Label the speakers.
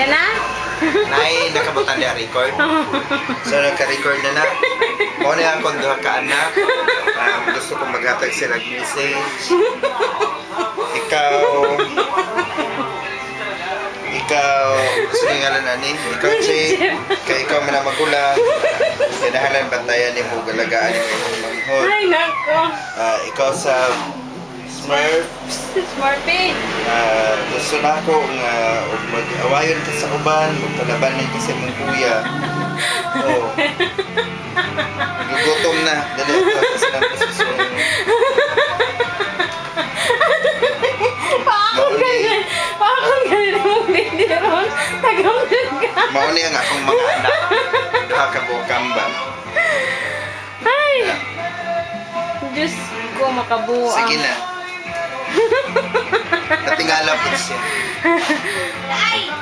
Speaker 1: Yan na?
Speaker 2: Nay, nakabutan niya record. So, nagka-record na na. Mao na akong duha ka anak. Gusto kong maghatag sila og message. Ikaw, ikaw, gusto niyo ngalan ani? Ikaw, Che. Kay ikaw man ang magulang. Kinahalan bantayan nimo, galagaan nimo imong manghod.
Speaker 1: Ay, nako.
Speaker 2: Ah, ikaw sa Smurf,
Speaker 1: Smurfy.
Speaker 2: ah, gusto na ako nga og mag-awayon ka sa uban, magpalabanin ka sa imong kuya. Oh. Gugutom na. Dali ito sa silang posisyon.
Speaker 1: Paakong ganyan. Paakong ganyan mong baby ron. Tagamit ka.
Speaker 2: Mao ni ang akong mga anak. Duha ka buok kambal.
Speaker 1: Ay! Diyos ko, makabuang.
Speaker 2: Sige na. Natingala po siya.
Speaker 1: Ay!